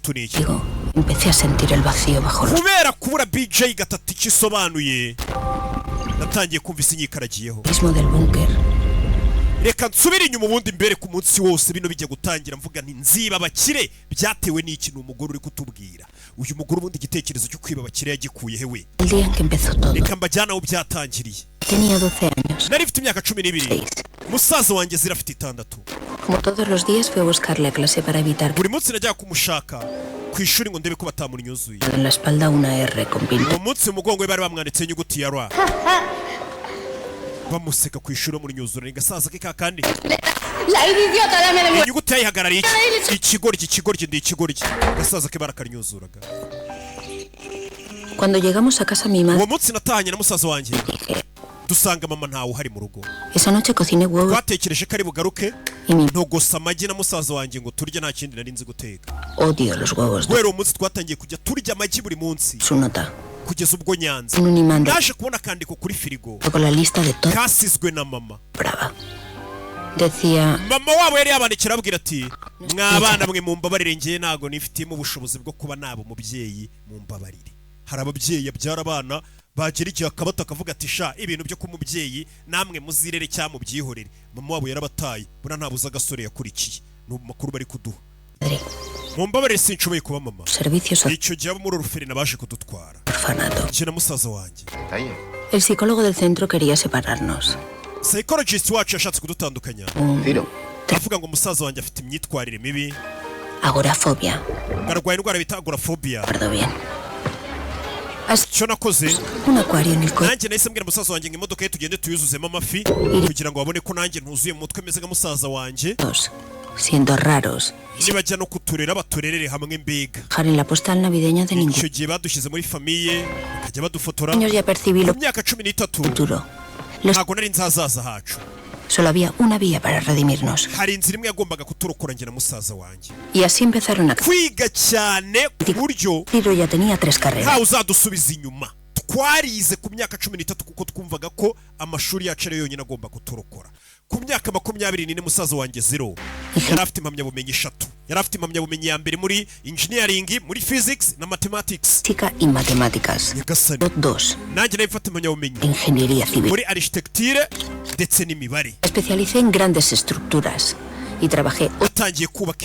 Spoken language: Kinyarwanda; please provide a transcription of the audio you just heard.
gatatu ni iki? Digo, empecé a sentir el vacío bajo los Kubera kubura BJ gatatu icyo isobanuye, natangiye kumva isi nyikaragiyeho. Mismo del búnker. Reka nsubire inyuma ubundi mbere ku munsi wose bino bijya gutangira, mvuga nti nziba abakire, byatewe n'iki? Ni umugore uri kutubwira. Uyu mugore ubundi igitekerezo cyo kwiba abakire yagikuye he we? El día en que empezó todo. Reka mbajyane aho byatangiriye. Tenía 12 años. Nari mfite imyaka 12, musaza wanjye zira afite 6. Como todos los días, fui a buscarle a clase para evitar que Buri munsi najyaga kumushaka ku ishuri ngo ndebe ko batamunyuzuye. En la espalda una R con pintura. Uwo munsi mu mugongo we bari bamwanditseho inyuguti ya R, bamuseka ku ishuri bamunyuzura. Ni gasaza ke kakandi. La idiota, dame de Inyuguti yayihagarariye iki? Ikigoryi, ikigoryi, ndi ikigoryi. Gasaza ke barakanyuzuraga. Cuando llegamos a casa, mi madre Uwo munsi natahanye na musaza wanjye, dusanga mama ntawe uhari mu rugo. Esa noche cociné huevos Twatekereje ko ari bugaruke. Y mi Ntogosa amagi na musaza wanjye ngo turye, nta kindi nari nzi guteka. Odio los huevos de Guhera uwo munsi twatangiye kujya turya amagi buri munsi su nota. kugeza ubwo nyanze. Un imán de Naje kubona akandiko kuri firigo con la lista de todo. kasizwe na mama. Brava. Decía: Mama wabo yari yabandikira ababwira ati: "Mwabana mwe, mumbabarire, ngewe ntabwo nifitiyemo ubushobozi bwo kuba naba umubyeyi, mumbabarire." Hari ababyeyi babyara abana, bagera igihe akabata akavuga ati: "Sha, ibintu byo kuba umubyeyi namwe muzirere cyangwa mubyihorere." Mama wabo yarabataye, mbona ntabuze agasore yakurikiye. Ni amakuru bari kuduha. "Mumbabarire, sinshoboye kuba mama." Servicios Icyo gihe abo muri orphelinat baje kudutwara orfanato. njye na musaza wanjye. El psicólogo del centro quería separarnos. Psychologist wacu yashatse kudutandukanya, Un avuga ngo musaza wanjye afite imyitwarire mibi. Agorafobia. Arwaye indwara bita agoraphobia. Recuerdo bien. Icyo nakoze, Un acuario en el coche. nanjye nahise mbwira musaza wanjye ngo imodoka ye tugende tuyuzuzemo amafi kugira ngo babone ko nanjye ntuzuye mu mutwe, meze nka musaza wanjye. Siendo raros. Nibajya no kuturera baturerere hamwe mbega. Dejar en la postal navideña de ningún Icyo gihe badushyize muri famille, bakajya badufotora. Años ya percibí lo Ku myaka 13 futuro. Los ntabwo nari nzi ahazaza hacu. Solo había una vía para redimirnos. Hari inzira imwe yagombaga kuturokora njye na musaza wanjye. Y así empezaron a Kwiga cyane ku buryo Ciro ya tenía tres carreras. ntawe uzadusubiza inyuma. Twarize ku myaka 13 kuko twumvaga ko amashuri yacu ariyo yonyine agomba kuturokora. Ku myaka 24, musaza wanjye Zero yari afite impamyabumenyi eshatu. Yari afite impamyabumenyi ya mbere muri engineering, muri physics na mathematics. Física y matemáticas. Nyagasani. Dos. Nanjye nari mfite impamyabumenyi Ingeniería civil. muri architecture ndetse n'imibare. Me especialicé en grandes estructuras y trabajé Natangiye kubaka